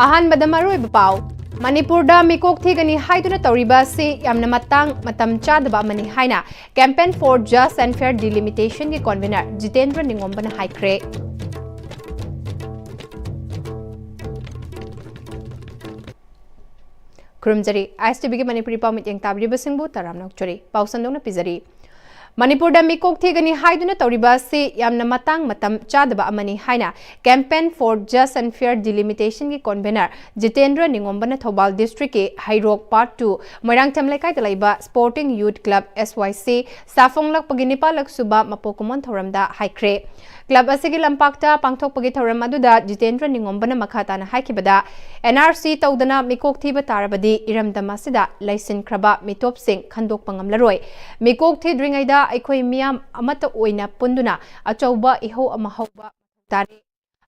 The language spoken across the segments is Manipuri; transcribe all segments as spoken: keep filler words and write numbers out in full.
ꯑꯍꯥꯟꯕꯗ ꯃꯔꯨꯑꯣꯏꯕ ꯄꯥꯎ꯫ ꯃꯅꯤꯄꯨꯔꯗ ꯃꯤꯀꯣꯛ ꯊꯤꯒꯅꯤ ꯍꯥꯏꯗꯨꯅ ꯇꯧꯔꯤꯕ ꯑꯁꯤ ꯌꯥꯝꯅ ꯃꯇꯥꯡ ꯃꯇꯝ ꯆꯥꯗꯕ ꯑꯃꯅꯤ ꯍꯥꯏꯅ Campaign for Just and Fair Delimitation ꯒꯤ convener ꯖꯤꯇꯦꯟꯗ꯭ꯔ ꯅꯤꯉꯣꯝꯕꯅ ꯍꯥꯏꯈ꯭ꯔꯦ꯫ ꯈꯨꯔꯨꯝꯖꯔꯤ꯫ ISTV ꯒꯤ ꯃꯅꯤꯄꯨꯔꯤ ꯄꯥꯎ ꯃꯤꯠꯌꯦꯡ ꯇꯥꯕꯤꯔꯤꯕꯁꯤꯡꯕꯨ ꯇꯔꯥꯝꯅ ꯑꯣꯛꯆꯔꯤ꯫ ꯄꯥꯎ ꯁꯟꯗꯣꯛꯅ ꯄꯤꯖꯔꯤ꯫ ꯃꯅꯤꯄꯨꯔꯗ ꯃꯤꯀꯣꯛ ꯊꯤꯒꯅꯤ ꯍꯥꯏꯗꯨꯅ ꯇꯧꯔꯤꯕ ꯑꯁꯤ ꯌꯥꯝꯅ ꯃꯇꯥꯡ ꯃꯇꯝ ꯆꯥꯗꯕ ꯑꯃꯅꯤ ꯍꯥꯏꯅ Campaign for Just and Fair Delimitation ꯒꯤ convener ꯖꯤꯇꯦꯟꯗ꯭ꯔ ꯅꯤꯉꯣꯝꯕꯅ ꯊꯧꯕꯥꯜ district ꯀꯤ ꯍꯩꯔꯣꯛ Part two ꯃꯣꯏꯔꯥꯡꯊꯦꯝ ꯂꯩꯀꯥꯏꯗ ꯂꯩꯕ Sporting Youth Club, S Y C, ꯁꯥꯐꯣꯡꯂꯛꯄꯒꯤ ꯅꯤꯄꯥꯜꯂꯛ ꯁꯨꯕ ꯃꯄꯣꯛ ꯀꯨꯝꯑꯣꯟ ꯊꯧꯔꯝꯗ ꯍꯥꯏꯈ꯭ꯔꯦ꯫ Club ꯑꯁꯤꯒꯤ ꯂꯝꯄꯥꯛꯇ ꯄꯥꯡꯊꯣꯛꯄꯒꯤ ꯊꯧꯔꯝ ꯑꯗꯨꯗ ꯖꯤꯇꯦꯟꯗ꯭ꯔ ꯅꯤꯉꯣꯝꯕꯅ ꯃꯈꯥ ꯇꯥꯅ ꯍꯥꯏꯈꯤꯕꯗ, N R C ꯇꯧꯗꯅ ꯃꯤꯀꯣꯛ ꯊꯤꯕ ꯇꯥꯔꯕꯗꯤ ꯏꯔꯝꯗꯝ ꯑꯁꯤꯗ ꯂꯩꯁꯤꯟꯈ꯭ꯔꯕ ꯃꯤꯇꯣꯞꯁꯤꯡ ꯈꯟꯗꯣꯛꯄ ꯉꯝꯂꯔꯣꯏ꯫ ꯃꯤꯀꯣꯛ ꯊꯤꯗ꯭ꯔꯤꯉꯩꯗ ꯑꯩꯈꯣꯏ ꯃꯤꯌꯥꯝ ꯑꯃꯠꯇ ꯑꯣꯏꯅ ꯄꯨꯟꯗꯨꯅ ꯑꯆꯧꯕ ꯏꯍꯧ ꯑꯃ ꯍꯧꯕ ꯇꯥꯔꯦ꯫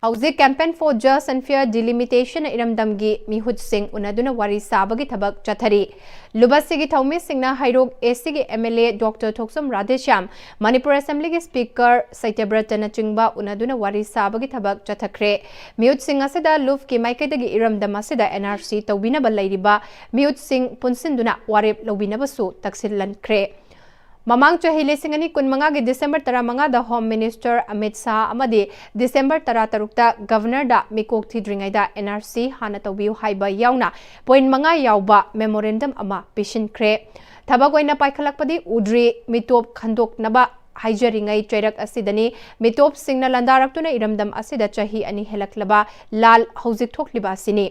ꯍꯧꯖꯤꯛ Campaign for Just and Fair Delimitation ꯅ ꯏꯔꯝꯗꯝꯒꯤ ꯃꯤꯍꯨꯠꯁꯤꯡ ꯎꯅꯗꯨꯅ ꯋꯥꯔꯤ ꯁꯥꯕꯒꯤ ꯊꯕꯛ ꯆꯠꯊꯔꯤ꯫ ꯂꯨꯞ ꯑꯁꯤꯒꯤ ꯊꯧꯃꯤꯁꯤꯡꯅ ꯍꯩꯔꯣꯛ A C ꯒꯤ M L A Doctor Thokchom Radheshyam, Manipur Assembly ꯒꯤ Speaker ꯁꯇ꯭ꯌꯕ꯭ꯔꯇꯅꯆꯤꯡꯕ ꯎꯅꯗꯨꯅ ꯋꯥꯔꯤ ꯁꯥꯕꯒꯤ ꯊꯕꯛ ꯆꯠꯊꯈ꯭ꯔꯦ꯫ ꯃꯤꯍꯨꯠꯁꯤꯡ ꯑꯁꯤꯗ ꯂꯨꯞꯀꯤ ꯃꯥꯏꯀꯩꯗꯒꯤ ꯏꯔꯝꯗꯝ ꯑꯁꯤꯗ N R C ꯇꯧꯕꯤꯅꯕ ꯂꯩꯔꯤꯕ ꯃꯤꯍꯨꯠꯁꯤꯡ ꯄꯨꯟꯁꯤꯟꯗꯨꯅ ꯋꯥꯔꯦꯞ ꯂꯧꯕꯤꯅꯕꯁꯨ ꯇꯛꯁꯤꯜꯂꯟꯈ꯭ꯔꯦ꯫ ꯃꯃꯥꯡ ꯆꯍꯤ ꯂꯤꯁꯤꯡ ꯑꯅꯤ ꯀꯨꯟꯃꯉꯥꯒꯤ December ꯇꯔꯥꯃꯉꯥꯗ Home Minister Amit Shah ꯑꯃꯗꯤ December ꯇꯔꯥꯇꯔꯨꯛꯇ Governorꯗ ꯃꯤꯀꯣꯛ ꯊꯤꯗ꯭ꯔꯤꯉꯩꯗ N R C ꯍꯥꯟꯅ ꯇꯧꯕꯤꯌꯨ ꯍꯥꯏꯕ ꯌꯥꯎꯅ point ꯃꯉꯥ ꯌꯥꯎꯕ memorandum ꯑꯃ ꯄꯤꯁꯤꯟꯈ꯭ꯔꯦ꯫ ꯊꯕꯛ ꯑꯣꯏꯅ ꯄꯥꯏꯈꯠꯂꯛꯄꯗꯤ ꯎꯗ꯭ꯔꯤ꯫ ꯃꯤꯇꯣꯞ ꯈꯟꯗꯣꯛꯅꯕ ꯍꯥꯏꯖꯔꯤꯉꯩ ꯆꯩꯔꯛ ꯑꯁꯤꯗꯅꯤ꯫ ꯃꯤꯇꯣꯞꯁꯤꯡꯅ ꯂꯥꯟꯗꯥꯔꯛꯇꯨꯅ ꯏꯔꯝꯗꯝ ꯑꯁꯤꯗ ꯆꯍꯤ ꯑꯅꯤ ꯍꯦꯜꯂꯛꯂꯕ ꯂꯥꯜ ꯍꯧꯖꯤꯛ ꯊꯣꯛꯂꯤꯕ ꯑꯁꯤꯅꯤ꯫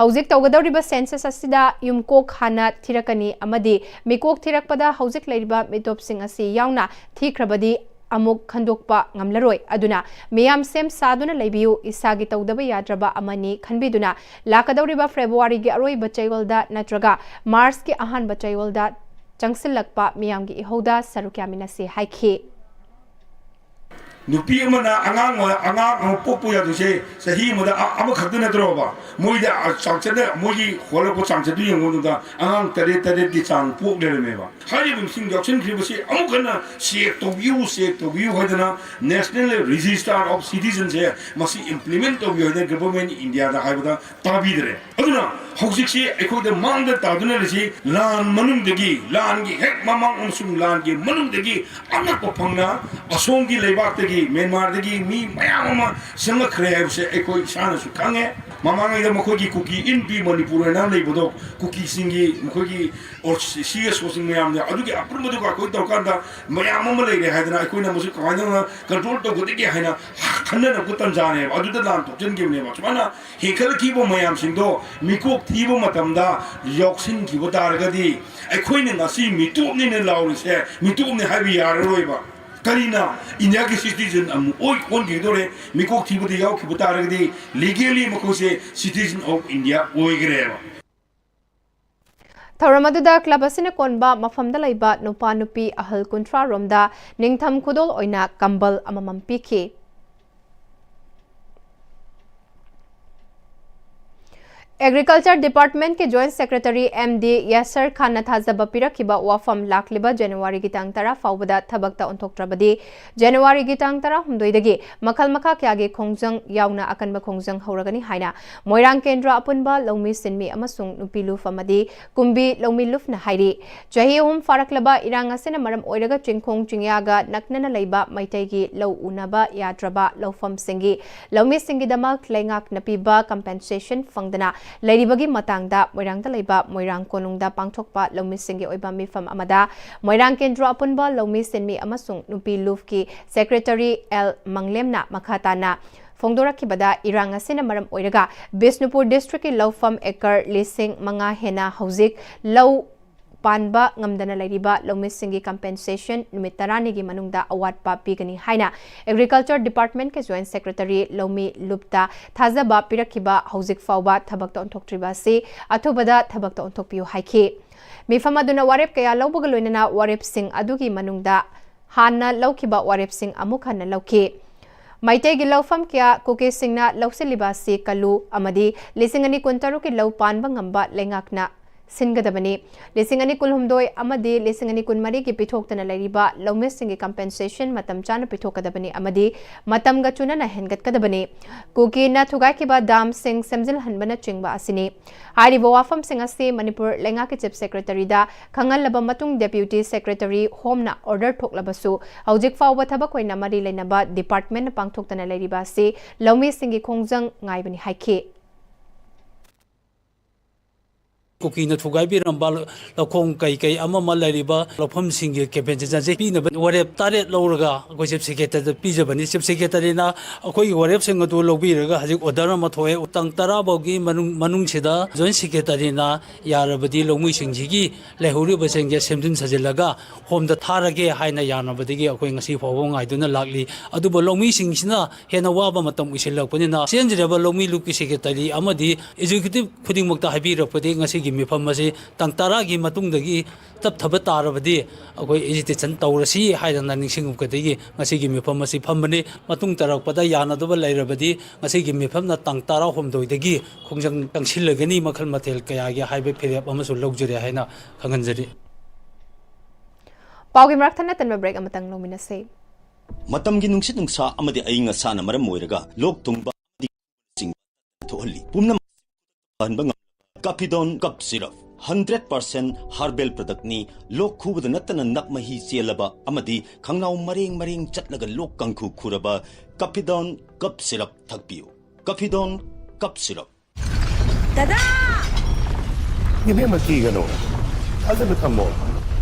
ꯍꯧꯖꯤꯛ ꯇꯧꯒꯗꯧꯔꯤꯕ census ꯑꯁꯤꯗ ꯌꯨꯝꯀꯣꯛ ꯍꯥꯟꯅ ꯊꯤꯔꯛꯀꯅꯤ ꯑꯃꯗꯤ ꯃꯤꯀꯣꯛ ꯊꯤꯔꯛꯄꯗ ꯍꯧꯖꯤꯛ ꯂꯩꯔꯤꯕ ꯃꯤꯇꯣꯞꯁꯤꯡ ꯑꯁꯤ ꯌꯥꯎꯅ ꯊꯤꯈ꯭ꯔꯕꯗꯤ ꯑꯃꯨꯛ ꯈꯟꯗꯣꯛꯄ ꯉꯝꯂꯔꯣꯏ꯫ ꯑꯗꯨꯅ ꯃꯤꯌꯥꯝ ꯁꯦꯝ ꯁꯥꯗꯨꯅ ꯂꯩꯕꯤꯌꯨ꯫ ꯏꯁꯥꯒꯤ ꯇꯧꯗꯕ ꯌꯥꯗ꯭ꯔꯕ ꯑꯃꯅꯤ ꯈꯟꯕꯤꯗꯨꯅ ꯂꯥꯛꯀꯗꯧꯔꯤꯕ Februaryꯒꯤ ꯑꯔꯣꯏꯕ ꯆꯌꯣꯜꯗ ꯅꯠꯇ꯭ꯔꯒ Marchꯀꯤ ꯑꯍꯥꯟꯕ ꯆꯌꯣꯜꯗ ꯆꯪꯁꯤꯜꯂꯛꯄ ꯃꯤꯌꯥꯝꯒꯤ ꯏꯍꯧꯗ ꯁꯔꯨꯛ ꯌꯥꯃꯤꯟꯅꯁꯤ ꯍꯥꯏꯈꯤ꯫ ꯅꯨꯄꯤ ꯑꯃꯅ ꯑꯉꯥꯡ ꯑꯉꯥꯡ ꯑꯃ ꯄꯣꯛꯄ ꯌꯥꯗꯣꯏꯁꯦ ꯆꯍꯤ ꯑꯃꯗ ꯑ- ꯑꯃꯈꯛꯇ ꯅꯠꯇ꯭ꯔꯣꯕ? ꯃꯣꯏꯗ ꯆꯥꯡꯆꯠꯅ ꯃꯣꯏꯒꯤ ꯍꯣꯠꯂꯛꯄ ꯆꯥꯡꯆꯠꯇꯨ ꯌꯦꯡꯕ ꯃꯇꯝꯗ ꯑꯉꯥꯡ ꯇꯔꯦꯠ ꯇꯔꯦꯠꯀꯤ ꯆꯥꯡ ꯄꯣꯛ ꯂꯩꯔꯝꯃꯦꯕ꯫ ꯍꯥꯏꯔꯤꯕꯁꯤꯡ ꯌꯥꯎꯁꯤꯟꯈ꯭ꯔꯤꯕꯁꯤ ꯑꯃꯨꯛ ꯍꯟꯅ ꯆꯦꯛ ꯇꯧꯕꯤꯌꯨ, ꯆꯦꯛ ꯇꯧꯕꯤꯌꯨ ꯍꯥꯏꯗꯅ National Register of Citizenꯁꯦ ꯃꯁꯤ implement ꯇꯧꯕꯤꯌꯨ ꯍꯥꯏꯗꯅ Government of Indiaꯗ ꯍꯥꯏꯕꯗ ꯇꯥꯕꯤꯗ꯭ꯔꯦ꯫ ꯑꯗꯨꯅ ꯍꯧꯖꯤꯛꯁꯤ ꯑꯩꯈꯣꯏꯗ ꯃꯥꯡꯗ ꯇꯥꯗꯨꯅ ꯂꯩꯔꯤꯁꯤ ꯂꯥꯟ ꯃꯅꯨꯡꯗꯒꯤ, ꯂꯥꯟꯒꯤ ꯍꯦꯛ ꯃꯃꯥꯡ ꯑꯃꯁꯨꯡ ꯂꯥꯟꯒꯤ ꯃꯅꯨꯡꯗꯒꯤ ꯑꯉꯛꯄ ꯐꯪꯅ ꯑꯁꯣꯝꯒꯤ ꯂꯩꯕꯥꯛꯇꯒꯤ, ꯃ꯭ꯌꯥꯟꯃꯥꯔꯗꯒꯤ ꯃꯤ ꯃꯌꯥꯝ ꯑꯃ ꯆꯪꯂꯛꯈ꯭ꯔꯦ ꯍꯥꯏꯕꯁꯦ ꯑꯩꯈꯣꯏ ꯏꯁꯥꯅꯁꯨ ꯈꯪꯉꯦ꯫ ꯃꯃꯥꯡꯉꯩꯗ ꯃꯈꯣꯏꯒꯤ ꯀꯨꯀꯤ ꯏꯟꯄꯤ ꯃꯅꯤꯄꯨꯔ ꯍꯥꯏꯅ ꯂꯩꯕꯗꯣ, ꯀꯨꯀꯤꯁꯤꯡꯒꯤ ꯃꯈꯣꯏꯒꯤ ꯁꯤ ꯑꯦꯁ ꯑꯣꯁꯤꯡ ꯃꯌꯥꯝꯗꯣ, ꯑꯗꯨꯒꯤ ꯑꯄꯨꯟꯕꯗꯨꯒ ꯑꯩꯈꯣꯏ ꯇꯧꯔꯀꯥꯟꯗ ꯃꯌꯥꯝ ꯑꯃ ꯂꯩꯔꯦ ꯍꯥꯏꯗꯅ ꯑꯩꯈꯣꯏꯅ ꯃꯁꯤ ꯀꯃꯥꯏꯅ ꯇꯧꯅ control ꯇꯧꯒꯗꯒꯦ ꯍꯥꯏꯅ ꯈꯟꯅꯔꯛꯄ ꯇꯟꯖꯥꯅꯦꯕ꯫ ꯑꯗꯨꯗ ꯂꯥꯟ ꯊꯣꯛꯆꯟꯈꯤꯕꯅꯦꯕ꯫ ꯁꯨꯃꯥꯏꯅ ꯍꯦꯟꯒꯠꯂꯛꯈꯤꯕ ꯃꯌꯥꯝꯁꯤꯡꯗꯣ ꯃꯤꯀꯣꯛ ꯊꯤꯕ ꯃꯇꯝꯗ ꯌꯥꯎꯁꯤꯟꯈꯤꯕ ꯇꯥꯔꯒꯗꯤ ꯑꯩꯈꯣꯏꯅ ꯉꯁꯤ ꯃꯤꯇꯣꯞꯅꯤꯅ ꯂꯥꯎꯔꯤꯁꯦ ꯃꯤꯇꯣꯞꯅꯤ ꯍꯥꯏꯕ ꯌꯥꯔꯔꯣꯏꯕ꯫ ꯀꯔꯤꯅ ꯏꯟꯗꯤꯌꯥꯒꯤ citizen ꯑꯃꯨꯛ ꯑꯣꯏ ꯑꯣꯟꯈꯤꯗꯣꯔꯦ? ꯃꯤꯀꯣꯛ ꯊꯤꯕꯗ ꯌꯥꯎꯈꯤꯕ ꯇꯥꯔꯒꯗꯤ legally ꯃꯈꯣꯏꯁꯦ citizen of India ꯑꯣꯏꯈ꯭ꯔꯦꯕ꯫ ꯊꯧꯔꯝ ꯑꯗꯨꯗ club ꯑꯁꯤꯅ ꯀꯣꯟꯕ ꯃꯐꯝꯗ ꯂꯩꯕ ꯅꯨꯄꯥ ꯅꯨꯄꯤ ꯑꯍꯜ ꯀꯨꯟꯊ꯭ꯔꯥ ꯔꯣꯝꯗ ꯅꯤꯡꯊꯝ ꯈꯨꯗꯣꯜ ꯑꯣꯏꯅ ꯀꯝꯕꯜ ꯑꯃꯃꯝ ꯄꯤꯈꯤ꯫ Agriculture Departmentꯀꯤ Joint Secretary M D Yasser Khanꯅ ꯊꯥꯖꯕ ꯄꯤꯔꯛꯈꯤꯕ ꯋꯥꯐꯝ ꯂꯥꯛꯂꯤꯕ ꯖꯅꯋꯥꯔꯤꯒꯤ ꯇꯥꯡ ꯇꯔꯥ ꯐꯥꯎꯕꯗ ꯊꯕꯛꯇ ꯑꯣꯟꯊꯣꯛꯇ꯭ꯔꯕꯗꯤ ꯖꯅꯋꯥꯔꯤꯒꯤ ꯇꯥꯡ ꯇꯔꯥꯍꯨꯝꯗꯣꯏꯗꯒꯤ ꯃꯈꯜ ꯃꯈꯥ ꯀꯌꯥꯒꯤ ꯈꯣꯡꯖꯪ ꯌꯥꯎꯅ ꯑꯀꯟꯕ ꯈꯣꯡꯖꯪ ꯍꯧꯔꯒꯅꯤ ꯍꯥꯏꯅ ꯃꯣꯏꯔꯥꯡ ꯀꯦꯟꯗ꯭ꯔ ꯑꯄꯨꯟꯕ ꯂꯧꯃꯤ ꯁꯤꯟꯃꯤ ꯑꯃꯁꯨꯡ ꯅꯨꯄꯤ ꯂꯨꯞ ꯑꯃꯗꯤ ꯀꯨꯝꯕꯤ ꯂꯧꯃꯤ ꯂꯨꯞꯅ ꯍꯥꯏꯔꯤ꯫ ꯆꯍꯤ ꯑꯍꯨꯝ ꯐꯥꯔꯛꯂꯕ ꯏꯔꯥꯡ ꯑꯁꯤꯅ ꯃꯔꯝ ꯑꯣꯏꯔꯒ ꯆꯤꯡꯈꯣꯡ ꯆꯤꯡꯌꯥꯒ ꯅꯛꯅꯅ ꯂꯩꯕ ꯃꯩꯇꯩꯒꯤ ꯂꯧ ꯎꯅꯕ ꯌꯥꯗ꯭ꯔꯕ ꯂꯧꯐꯝꯁꯤꯡꯒꯤ ꯂꯧꯃꯤꯁꯤꯡꯒꯤꯗꯃꯛ ꯂꯩꯉꯥꯛꯅ ꯄꯤꯕ compensation ꯐꯪꯗꯅ ꯂꯩꯔꯤꯕꯒꯤ ꯃꯇꯥꯡꯗ ꯃꯣꯏꯔꯥꯡꯗ ꯂꯩꯕ ꯃꯣꯏꯔꯥꯡ ꯀꯣꯅꯨꯡꯗ ꯄꯥꯡꯊꯣꯛꯄ ꯂꯧꯃꯤꯁꯤꯡꯒꯤ ꯑꯣꯏꯕ ꯃꯤꯐꯝ ꯑꯃꯗ ꯃꯣꯏꯔꯥꯡ ꯀꯦꯟꯗ꯭ꯔ ꯑꯄꯨꯟꯕ ꯂꯧꯃꯤ ꯁꯤꯟꯃꯤ ꯑꯃꯁꯨꯡ ꯅꯨꯄꯤ ꯂꯨꯞꯀꯤ Secretary L ꯃꯪꯂꯦꯝꯅ ꯃꯈꯥ ꯇꯥꯅ ꯐꯣꯡꯗꯣꯔꯛꯈꯤꯕꯗ ꯏꯔꯥꯡ ꯑꯁꯤꯅ ꯃꯔꯝ ꯑꯣꯏꯔꯒ ꯕꯤꯁꯅꯨꯄꯨꯔ districtꯀꯤ ꯂꯧꯐꯝ acre ꯂꯤꯁꯤꯡ ꯃꯉꯥ ꯍꯦꯟꯅ ꯍꯧꯖꯤꯛ ꯂꯧ ꯄꯥꯟꯕ ꯉꯝꯗꯅ ꯂꯩꯔꯤꯕ ꯂꯧꯃꯤꯁꯤꯡꯒꯤ compensation ꯅꯨꯃꯤꯠ ꯇꯔꯥꯅꯤꯒꯤ ꯃꯅꯨꯡꯗ ꯑꯋꯥꯠꯄ ꯄꯤꯒꯅꯤ ꯍꯥꯏꯅ Agriculture Departmentꯀꯤ Joint Secretary ꯂꯧꯃꯤ ꯂꯨꯞꯇ ꯊꯥꯖꯕ ꯄꯤꯔꯛꯈꯤꯕ ꯍꯧꯖꯤꯛ ꯐꯥꯎꯕ ꯊꯕꯛꯇ ꯑꯣꯟꯊꯣꯛꯇ꯭ꯔꯤꯕ ꯑꯁꯤ ꯑꯊꯨꯕꯗ ꯊꯕꯛꯇ ꯑꯣꯟꯊꯣꯛꯄꯤꯌꯨ ꯍꯥꯏꯈꯤ꯫ ꯃꯤꯐꯝ ꯑꯗꯨꯅ ꯋꯥꯔꯦꯞ ꯀꯌꯥ ꯂꯧꯕꯒ ꯂꯣꯏꯅꯅ ꯋꯥꯔꯦꯞꯁꯤꯡ ꯑꯗꯨꯒꯤ ꯃꯅꯨꯡꯗ ꯍꯥꯟꯅ ꯂꯧꯈꯤꯕ ꯋꯥꯔꯦꯞꯁꯤꯡ ꯑꯃꯨꯛ ꯍꯟꯅ ꯂꯧꯈꯤ꯫ ꯃꯩꯇꯩꯒꯤ ꯂꯧꯐꯝ ꯀꯌꯥ ꯀꯨꯀꯤꯁꯤꯡꯅ ꯂꯧꯁꯤꯜꯂꯤꯕ ꯑꯁꯤ ꯀꯜꯂꯨ ꯑꯃꯗꯤ ꯂꯤꯁꯤꯡ ꯑꯅꯤ ꯀꯨꯟꯇꯔꯨꯛꯀꯤ ꯂꯧ ꯄꯥꯟꯕ ꯉꯝꯕ ꯂꯩꯉꯥꯛꯅ ꯁꯤꯟꯒꯗꯕꯅꯤ꯫ ꯂꯤꯁꯤꯡ ꯑꯅꯤ ꯀꯨꯟꯍꯨꯝꯗꯣꯏ ꯑꯃꯗꯤ ꯂꯤꯁꯤꯡ ꯑꯅꯤ ꯀꯨꯟꯃꯔꯤꯒꯤ ꯄꯤꯊꯣꯛꯇꯅ ꯂꯩꯔꯤꯕ ꯂꯧꯃꯤꯁꯤꯡꯒꯤ compensation ꯃꯇꯝ ꯆꯥꯅ ꯄꯤꯊꯣꯛꯀꯗꯕꯅꯤ ꯑꯃꯗꯤ ꯃꯇꯝꯒ ꯆꯨꯅꯅ ꯍꯦꯟꯒꯠꯀꯗꯕꯅꯤ꯫ ꯀꯨꯀꯤꯅ ꯊꯨꯒꯥꯏꯈꯤꯕ ꯗꯥꯝꯁꯤꯡ ꯁꯦꯝꯖꯤꯜꯍꯟꯕꯅꯆꯤꯡꯕ ꯑꯁꯤꯅꯤ꯫ ꯍꯥꯏꯔꯤꯕ ꯋꯥꯐꯝꯁꯤꯡ ꯑꯁꯤ ꯃꯅꯤꯄꯨꯔ ꯂꯩꯉꯥꯛꯀꯤ Chief Secretaryꯗ ꯈꯪꯍꯜꯂꯕ ꯃꯇꯨꯡ Deputy Secretary Homeꯅ order ꯊꯣꯛꯂꯕꯁꯨ ꯍꯧꯖꯤꯛ ꯐꯥꯎꯕ ꯊꯕꯛ ꯑꯣꯏꯅ ꯃꯔꯤ ꯂꯩꯅꯕ departmentꯅ ꯄꯥꯡꯊꯣꯛꯇꯅ ꯂꯩꯔꯤꯕ ꯑꯁꯤ ꯂꯧꯃꯤꯁꯤꯡꯒꯤ ꯈꯣꯡꯖꯪ ꯉꯥꯏꯕꯅꯤ ꯍꯥꯏꯈꯤ꯫ ꯀꯨꯀꯤꯅ ꯊꯨꯒꯥꯏꯕꯤꯔꯝꯕ ꯂꯧꯈꯣꯡ ꯀꯩ ꯀꯩ ꯑꯃ ꯑꯃ ꯂꯩꯔꯤꯕ ꯂꯧꯐꯝꯁꯤꯡꯒꯤ compensationꯁꯦ ꯄꯤꯅꯕ ꯋꯥꯔꯦꯞ ꯇꯔꯦꯠ ꯂꯧꯔꯒ ꯑꯩꯈꯣꯏ Chief Secretaryꯗ ꯄꯤꯖꯕꯅꯤ꯫ Chief Secretaryꯅ ꯑꯩꯈꯣꯏꯒꯤ ꯋꯥꯔꯦꯞꯁꯤꯡ ꯑꯗꯨ ꯂꯧꯕꯤꯔꯒ ꯍꯧꯖꯤꯛ order ꯑꯃ ꯊꯣꯛꯑꯦ꯫ ꯇꯥꯡ ꯇꯔꯥ ꯐꯥꯎꯒꯤ ꯃꯅꯨꯡ, ꯃꯅꯨꯡꯁꯤꯗ Joint Secretaryꯅ ꯌꯥꯔꯕꯗꯤ ꯂꯧꯃꯤꯁꯤꯡꯁꯤꯒꯤ ꯂꯩꯍꯧꯔꯤꯕꯁꯤꯡꯁꯦ ꯁꯦꯝꯖꯤꯟ ꯁꯥꯖꯤꯜꯂꯒ Homeꯗ ꯊꯥꯔꯒꯦ ꯍꯥꯏꯅ ꯌꯥꯅꯕꯗꯒꯤ ꯑꯩꯈꯣꯏ ꯉꯁꯤ ꯐꯥꯎꯕ ꯉꯥꯏꯗꯨꯅ ꯂꯥꯛꯂꯤ꯫ ꯑꯗꯨꯕꯨ ꯂꯧꯃꯤꯁꯤꯡꯁꯤꯅ ꯍꯦꯟꯅ ꯋꯥꯕ ꯃꯇꯝ ꯑꯣꯏꯁꯤꯜꯂꯛꯄꯅꯤꯅ, ꯆꯦꯟꯖꯔꯕ ꯂꯧꯃꯤ ꯂꯨꯞꯀꯤ Secretary ꯑꯃꯗꯤ Executive ꯈꯨꯗꯤꯡꯃꯛꯇ ꯍꯥꯏꯕꯤꯔꯛꯄꯗꯒꯤ ꯉꯁꯤꯒꯤ ꯃꯤꯐꯝ ꯑꯁꯤ ꯇꯥꯡ ꯇꯔꯥꯒꯤ ꯃꯇꯨꯡꯗꯒꯤ ꯇꯞꯊꯕ ꯇꯥꯔꯕꯗꯤ ꯑꯩꯈꯣꯏ agitation ꯇꯧꯔꯁꯤ ꯍꯥꯏꯗꯅ ꯅꯤꯡꯁꯤꯡꯉꯛꯄꯗꯒꯤ ꯉꯁꯤꯒꯤ ꯃꯤꯐꯝ ꯑꯁꯤ ꯐꯝꯕꯅꯤ꯫ ꯃꯇꯨꯡ ꯇꯥꯔꯛꯄꯗ ꯌꯥꯅꯗꯕ ꯂꯩꯔꯕꯗꯤ ꯉꯁꯤꯒꯤ ꯃꯤꯐꯝꯅ ꯇꯥꯡ ꯇꯔꯥꯍꯨꯝꯗꯣꯏꯗꯒꯤ ꯈꯣꯡꯖꯪ ꯆꯪꯁꯤꯜꯂꯒꯅꯤ, ꯃꯈꯜ ꯃꯊꯦꯜ ꯀꯌꯥꯒꯤ ꯍꯥꯏꯕ ꯐꯤꯔꯦꯞ ꯑꯃꯁꯨ ꯂꯧꯖꯔꯦ ꯍꯥꯏꯅ ꯈꯪꯍꯟꯖꯔꯤ꯫ ꯄꯥꯎꯒꯤ ꯃꯔꯛ ꯊꯠꯅ ꯇꯟꯕ break ꯑꯃꯇꯪ ꯂꯧꯃꯤꯟꯅꯁꯦ꯫ ꯃꯇꯝꯒꯤ ꯅꯨꯡꯁꯤꯠ ꯅꯨꯡꯁꯥ ꯑꯃꯗꯤ ꯑꯏꯪ ꯑꯁꯥꯅ ꯃꯔꯝ ꯑꯣꯏꯔꯒ ꯂꯣꯛ ꯊꯨꯡꯕ ꯑꯃꯗꯤ ꯊꯣꯛꯍꯜꯂꯤ꯫ ꯄꯨꯝꯅꯃꯛ ꯐꯍꯟꯕ ꯉꯝꯂꯕ Caphidone Cough Syrup, hundred percent herbal productꯅꯤ꯫ ꯂꯣꯛ ꯈꯨꯕꯗ ꯅꯠꯇꯅ ꯅꯞ ꯃꯍꯤ ꯆꯦꯜꯂꯕ ꯑꯃꯗꯤ ꯈꯪꯅꯥꯎ ꯃꯔꯦꯡ ꯃꯔꯦꯡ ꯆꯠꯂꯒ ꯂꯣꯛ ꯀꯥꯡꯈꯨ ꯈꯨꯔꯕ Caphidone Cough Syrup ꯊꯛꯄꯤꯌꯨ꯫ Caphidone Cough Syrup꯫ ꯗꯗꯥ! ꯏꯕꯦꯝꯃ, ꯀꯤꯒꯅꯨ, ꯊꯥꯖꯕ ꯊꯝꯃꯣ꯫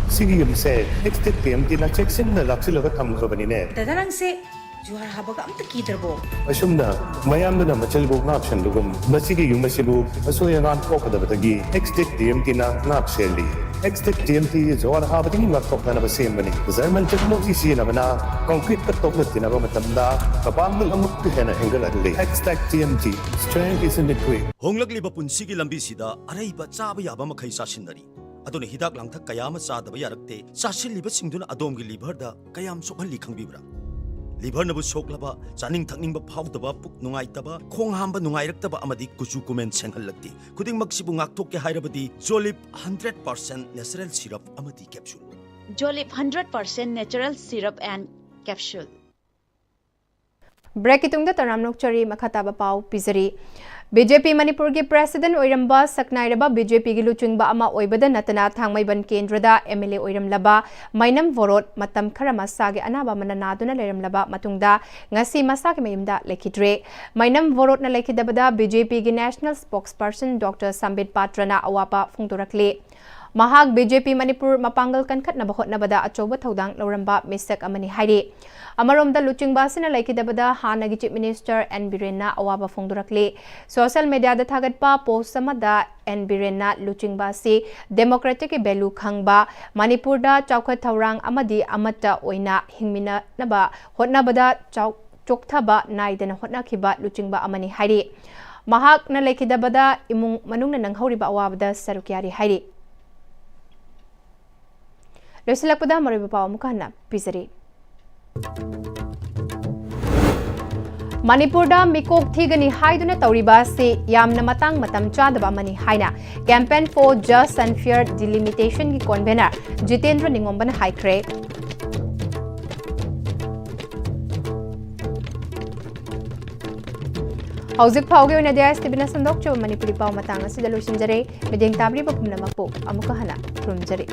ꯁꯤꯒꯤ ꯌꯨꯝꯁꯦ Extech TMTꯅ ꯆꯦꯛꯁꯤꯟꯅ ꯂꯥꯛꯁꯤꯜꯂꯒ ꯊꯝꯈ꯭ꯔꯕꯅꯤꯅꯦ꯫ ꯗꯗꯥ, ꯅꯪꯁꯦ ꯖꯨꯍꯥꯔ ꯍꯥꯕꯒ ꯑꯝꯇ ꯀꯤꯗ꯭ꯔꯕꯣ? ꯑꯁꯨꯝꯅ ꯃꯌꯥꯝꯗꯨꯅ ꯃꯆꯤꯜꯕꯨ ꯉꯥꯛꯁꯟꯕꯒꯨꯝ, ꯃꯁꯤꯒꯤ ꯌꯨꯝ ꯑꯁꯤꯕꯨ ꯑꯁꯣꯏ ꯑꯉꯥꯝ ꯊꯣꯛꯀꯗꯕꯗꯒꯤ Extech TMTꯅ ꯉꯥꯛ ꯁꯦꯜꯂꯤ꯫ Extech TMT ꯖꯨꯍꯥꯔ ꯍꯥꯕꯗꯒꯤ ꯉꯥꯛꯊꯣꯛꯅꯅꯕ ꯁꯦꯝꯕꯅꯤ꯫ German technology ꯁꯤꯖꯤꯟꯅꯕꯅ concreteꯀ ꯇꯣꯛꯅ ꯇꯤꯟꯅꯕ ꯃꯇꯝꯗ ꯃꯄꯥꯡꯒꯜ ꯑꯃꯨꯛꯀ ꯍꯦꯟꯅ ꯍꯦꯟꯒꯠꯍꯜꯂꯤ꯫ Extech TMT, strength is in the grit꯫ ꯍꯣꯡꯂꯛꯂꯤꯕ ꯄꯨꯟꯁꯤꯒꯤ ꯂꯝꯕꯤꯁꯤꯗ ꯑꯔꯩꯕ ꯆꯥꯕ ꯌꯥꯕ ꯃꯈꯩ ꯆꯥꯁꯤꯟꯅꯔꯤ꯫ ꯑꯗꯨꯅ ꯍꯤꯗꯥꯛ ꯂꯥꯡꯊꯛ ꯀꯌꯥ ꯑꯃ ꯆꯥꯗꯕ ꯌꯥꯔꯛꯇꯦ꯫ ꯆꯥꯁꯤꯜꯂꯤꯕꯁꯤꯡꯗꯨꯅ ꯑꯗꯣꯝꯒꯤ ꯂꯤꯚꯔꯗ ꯀꯌꯥꯝ ꯁꯣꯛꯍꯜꯂꯤ ꯈꯪꯕꯤꯕ꯭ꯔꯥ? ꯂꯤꯚꯔꯅꯕꯨ ꯁꯣꯛꯂꯕ, ꯆꯥꯅꯤꯡ ꯊꯛꯅꯤꯡꯕ ꯐꯥꯎꯗꯕ, ꯄꯨꯛ ꯅꯨꯡꯉꯥꯏꯇꯕ, ꯈꯣꯡ ꯍꯥꯝꯕ ꯅꯨꯡꯉꯥꯏꯔꯛꯇꯕ ꯑꯃꯗꯤ ꯀꯨꯆꯨ ꯀꯨꯃꯦꯟ ꯁꯦꯡꯍꯜꯂꯛꯇꯦ꯫ ꯈꯨꯗꯤꯡꯃꯛꯁꯤꯕꯨ ꯉꯥꯛꯊꯣꯛꯀꯦ ꯍꯥꯏꯔꯕꯗꯤ Jolib hundred percent natural syrup ꯑꯃꯗꯤ capsule꯫ Jolib hundred percent natural syrup and capsule꯫ ꯕ꯭ꯔꯦꯛꯀꯤ ꯇꯨꯡꯗ ꯇꯔꯥꯝꯅ ꯑꯣꯛꯆꯔꯤ꯫ ꯃꯈꯥ ꯇꯥꯕ ꯄꯥꯎ ꯄꯤꯖꯔꯤ꯫ ꯕꯤ ꯖꯦ ꯄꯤ ꯃꯅꯤꯄꯨꯔꯒꯤ ꯄ꯭ꯔꯦꯁꯤꯗꯦꯟꯠ ꯑꯣꯏꯔꯝꯕ ꯁꯛꯅꯥꯏꯔꯕ ꯕꯤ ꯖꯦ ꯄꯤꯒꯤ ꯂꯨꯆꯤꯡꯕ ꯑꯃ ꯑꯣꯏꯕꯗ ꯅꯠꯇꯅ ꯊꯥꯡꯃꯩꯕꯟ ꯀꯦꯟꯗ꯭ꯔꯗ ꯑꯦꯝ ꯑꯦꯜ ꯑꯦ ꯑꯣꯏꯔꯝꯂꯕ ꯃꯩꯅꯝ ꯕꯣꯔꯣꯠ ꯃꯇꯝ ꯈꯔ ꯃꯁꯥꯒꯤ ꯑꯅꯥꯕ ꯑꯃꯅ ꯅꯥꯗꯨꯅ ꯂꯩꯔꯝꯂꯕ ꯃꯇꯨꯡꯗ ꯉꯁꯤ ꯃꯁꯥꯒꯤ ꯃꯌꯨꯝꯗ ꯂꯩꯈꯤꯗ꯭ꯔꯦ꯫ ꯃꯩꯅꯝ ꯕꯣꯔꯣꯠꯅ ꯂꯩꯈꯤꯗꯕꯗ ꯕꯤ ꯖꯦ ꯄꯤꯒꯤ ꯅꯦꯁꯅꯦꯜ ꯁ꯭ꯄꯣꯛꯁꯄꯔꯁꯟ ꯗꯣꯛꯇꯔ ꯁꯝꯕꯤꯠ ꯄꯥꯇ꯭ꯔꯅ ꯑꯋꯥꯕ ꯐꯣꯡꯗꯣꯔꯛꯂꯤ꯫ ꯃꯍꯥꯛ ꯕꯤ ꯖꯦ ꯄꯤ ꯃꯅꯤꯄꯨꯔ ꯃꯄꯥꯡꯒꯜ ꯀꯟꯈꯠꯅꯕ ꯍꯣꯠꯅꯕꯗ ꯑꯆꯧꯕ ꯊꯧꯗꯥꯡ ꯂꯧꯔꯝꯕ ꯃꯤꯁꯛ ꯑꯃꯅꯤ ꯍꯥꯏꯔꯤ꯫ ꯑꯃꯔꯣꯝꯗ ꯂꯨꯆꯤꯡꯕ ꯑꯁꯤꯅ ꯂꯩꯈꯤꯗꯕꯗ ꯍꯥꯟꯅꯒꯤ ꯆꯤꯐ ꯃꯤꯅꯤꯁꯇꯔ ꯑꯦꯟ ꯕꯤꯔꯦꯟꯅ ꯑꯋꯥꯕ ꯐꯣꯡꯗꯣꯔꯛꯂꯤ꯫ ꯁꯣꯁꯤꯌꯦꯜ ꯃꯤꯗꯤꯌꯥꯗ ꯊꯥꯒꯠꯄ ꯄꯣꯁ ꯑꯃꯗ ꯑꯦꯟ ꯕꯤꯔꯦꯟꯅ ꯂꯨꯆꯤꯡꯕ ꯑꯁꯤ ꯗꯦꯃꯣꯀ꯭ꯔꯦꯇꯤꯛꯀꯤ ꯚꯦꯂꯨ ꯈꯪꯕ, ꯃꯅꯤꯄꯨꯔꯗ ꯆꯥꯎꯈꯠ ꯊꯧꯔꯥꯡ ꯑꯃꯗꯤ ꯑꯃꯠꯇ ꯑꯣꯏꯅ ꯍꯤꯡꯃꯤꯟꯅꯅꯕ ꯍꯣꯠꯅꯕꯗ ꯆꯥꯎ-, ꯆꯣꯛꯊꯕ ꯅꯥꯏꯗꯅ ꯍꯣꯠꯅꯈꯤꯕ ꯂꯨꯆꯤꯡꯕ ꯑꯃꯅꯤ ꯍꯥꯏꯔꯤ꯫ ꯃꯍꯥꯛꯅ ꯂꯩꯈꯤꯗꯕꯗ ꯏꯃꯨꯡ ꯃꯅꯨꯡꯅ ꯅꯪꯍꯧꯔꯤꯕ ꯑꯋꯥꯕꯗ ꯁꯔꯨꯛ ꯌꯥꯔꯤ ꯍꯥꯏꯔꯤ꯫ ꯂꯣꯏꯁꯤꯜꯂꯛꯄꯗ ꯃꯔꯨꯑꯣꯏꯕ ꯄꯥꯎ ꯑꯃꯨꯛꯀ ꯍꯟꯅ ꯄꯤꯖꯔꯤ꯫ ꯃꯅꯤꯄꯨꯔꯗ ꯃꯤꯀꯣꯛ ꯊꯤꯒꯅꯤ ꯍꯥꯏꯗꯨꯅ ꯇꯧꯔꯤꯕ ꯑꯁꯤ ꯌꯥꯝꯅ ꯃꯇꯥꯡ ꯃꯇꯝ ꯆꯥꯗꯕ ꯑꯃꯅꯤ ꯍꯥꯏꯅ Campaign for Just and Fair Delimitationꯒꯤ convener Jitendra ꯅꯤꯉꯣꯝꯕꯅ ꯍꯥꯏꯈ꯭ꯔꯦ꯫ ꯍꯧꯖꯤꯛ ꯐꯥꯎꯒꯤ ꯑꯣꯏꯅꯗꯤ ꯑꯥꯏ ꯑꯦꯁ ꯇꯤ ꯚꯤꯅ ꯁꯟꯗꯣꯛꯆꯕ ꯃꯅꯤꯄꯨꯔꯤ ꯄꯥꯎ ꯃꯇꯥꯡ ꯑꯁꯤꯗ ꯂꯣꯏꯁꯤꯟꯖꯔꯦ꯫ ꯃꯤꯠꯌꯦꯡ ꯇꯥꯕꯤꯔꯤꯕ ꯄꯨꯝꯅꯃꯛꯄꯨ ꯑꯃꯨꯛꯀ ꯍꯟꯅ ꯈꯨꯔꯨꯝꯖꯔꯤ꯫